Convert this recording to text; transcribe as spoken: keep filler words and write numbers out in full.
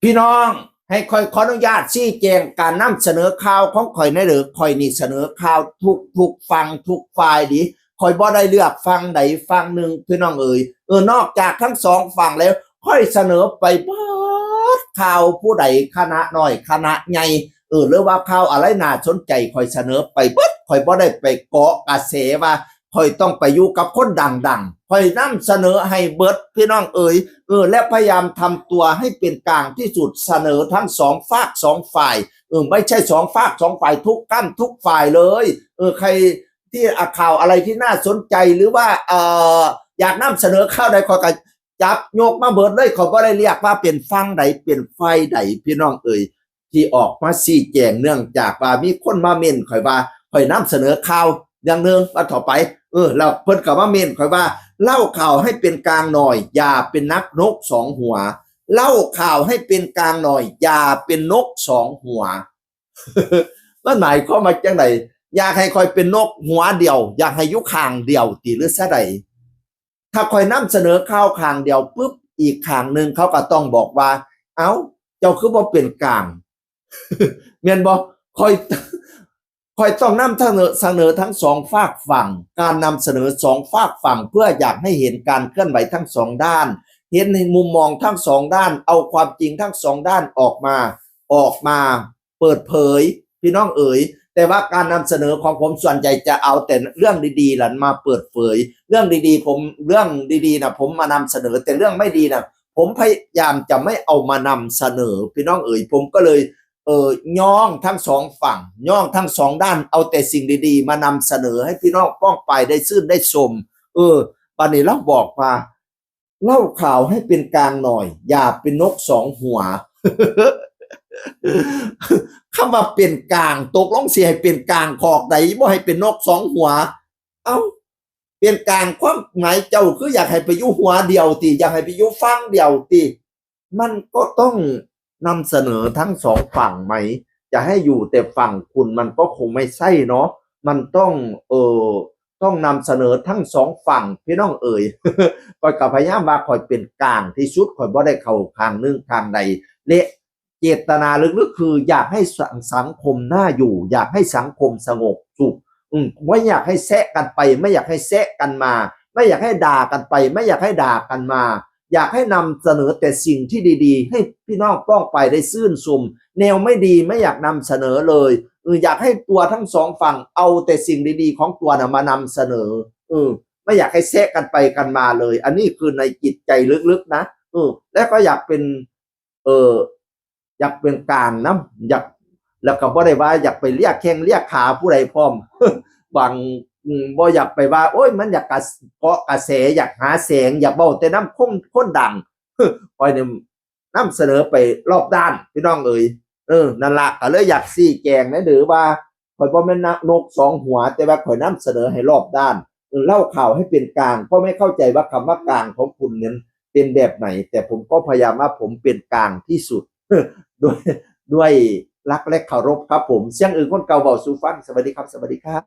พี่น้อง ให้ข้อยขออนุญาตชี้แจงการนำเสนอข่าวของข้อยในเด้อ ข้อยนี่เสนอข่าวทุกทุกฝั่งทุกฝ่ายดี ข้อยบ่ได้เลือกฝั่งใดฝั่งหนึ่งพี่น้องเอ๋ย เออ นอกจากทั้งสองฝั่งแล้ว ข้อยเสนอไปเบิดข่าวผู้ใด คณะน้อยคณะใหญ่ เออ หรือว่าข่าวอะไรน่าสนใจ ข้อยเสนอไปเบิด ข้อยบ่ได้ไปเกาะกระแสว่า ข้อยต้องไปอยู่กับคนดังๆ ข้อยนำเสนอให้เบิดพี่น้องเอ๋ย เออ และพยายามทำตัวให้เป็นกลางที่สุด เสนอทั้งสองฝากสองฝ่าย เออ ไม่ใช่สองฝากสองฝ่าย ทุกก้ำทุกฝ่ายเลย เออ ใครที่อ่ะข่าวอะไรที่น่าสนใจ หรือว่า เอ่อ อยากนำเสนอข่าวใด ข้อยก็จับยกมาเบิดเลย ข้อยบ่ได้เรียกว่าเป็นฝั่งใดเป็นฝ่ายใด พี่น้องเอ๋ย ที่ออกมาชี้แจง เนื่องจากว่ามีคนมาเม้นข้อยว่า ข้อยนำเสนอข่าวอย่างหนึ่ง ว่าต่อไป เออ แล้วเพิ่นก็มาเม้นข้อยว่า เล่าข่าวให้เป็นกลางหน่อย อย่าเป็นนักนกสองหัว เล่าข่าวให้เป็นกลางหน่อย อย่าเป็นนกสองหัว มันหมายความว่าจังได อยากให้ข้อยเป็นนกหัวเดียว อยากให้อยู่ข้างเดียวติ หรือซะใด ถ้าข้อยนำเสนอข่าวข้างเดียวปุ๊บ อีกข้างหนึ่งเขาก็ต้องบอกว่า เอ้า เจ้าคือบ่เป็นกลาง แม่นบ่ ข้อย ข้อยต้องนำเสนอ เสนอทั้งสองฝากฝั่ง การนำเสนอสองฝากฝั่ง เพื่ออยากให้เห็นการเคลื่อนไหวทั้งสองด้าน เห็นในมุมมองทั้งสองด้าน เอาความจริงทั้งสองด้านออกมา ออกมาเปิดเผย พี่น้องเอ๋ย แต่ว่าการนำเสนอของผมส่วนใหญ่จะเอาแต่เรื่องดีๆหลันมาเปิดเผย เรื่องดีๆ ผม เรื่องดีๆนะผมมานำเสนอ แต่เรื่องไม่ดีนะผมพยายามจะไม่เอามานำเสนอ พี่น้องเอ๋ย ผมก็เลย เออย่องทั้งสองฝั่ง ย่องทั้งสองด้าน เอาแต่สิ่งดีๆ มานำเสนอให้พี่น้องป้องไปได้ซื่นได้ชม เออ บัดนี้เราบอกว่า เล่าข่าวให้เป็นกลางหน่อย อย่าเป็นนกสองหัว คำว่าเป็นกลาง ตกลงสิให้เป็นกลางขอกใด บ่ให้เป็นนกสองหัว เอ้า เป็นกลางความหมายเจ้าคืออยากให้ไปอยู่หัวเดียวติ อยากให้ไปอยู่ฝั่งเดียวติ มันก็ต้องนำเสนอทั้งสองฝั่งไหม จะให้อยู่แต่ฝั่งคุณมันก็คงไม่ใช่เนาะ มันต้อง เออ ต้องนำเสนอทั้งสองฝั่ง พี่น้องเอ๋ย ข้อยก็พยายามว่าข้อยเป็นกลางที่สุด ข้อยบ่ได้เข้าข้างหนึ่งข้างใด และเจตนาลึกๆคืออยากให้สัง สังคมน่าอยู่ อยากให้สังคมสงบสุข อืม ไม่อยากให้แซะกันไป ไม่อยากให้แซะกันมา ไม่อยากให้ด่ากันไป ไม่อยากให้ด่ากันมา อยากให้นำเสนอแต่สิ่งที่ดีๆ ให้พี่น้องป้องไปได้ซื่นชม แนวไม่ดีไม่อยากนำเสนอเลย เออ อยากให้ตัวทั้งสองฝั่งเอาแต่สิ่งดีๆของตัวน่ะมานำเสนอ เออ ไม่อยากให้แซะกันไปกันมาเลย อันนี้คือในจิตใจลึกๆนะ เออ และก็อยากเป็น เออ อยากเป็นกลางนำ อยาก แล้วก็บ่ได้ว่าอยากไปเลียแข้งเลียขาผู้ใดพร้อม บาง อืม บ่อยากไปว่า โอ้ย มันอยากกะ เกาะกระแส อยากหาแสง อยากเว้าแต่นำคน คนดัง ข้อยนี่นำเสนอไปรอบด้าน พี่น้องเอ๋ย เออ นั่นละ ก็เลยอยากชี้แจงนะเด้อว่า ข้อยบ่แม่นนกสองหัว แต่ว่าข้อยนำเสนอให้รอบด้าน เออ เล่าข่าวให้เป็นกลาง ก็ไม่เข้าใจว่าคำว่ากลางของคุณนั้นเป็นแบบไหน แต่ผมก็พยายามว่าผมเป็นกลางที่สุด ด้วย ด้วยรักและเคารพครับผม เสียงอื่นคนเก่าเว้าสู่ฟัง สวัสดีครับ สวัสดีครับ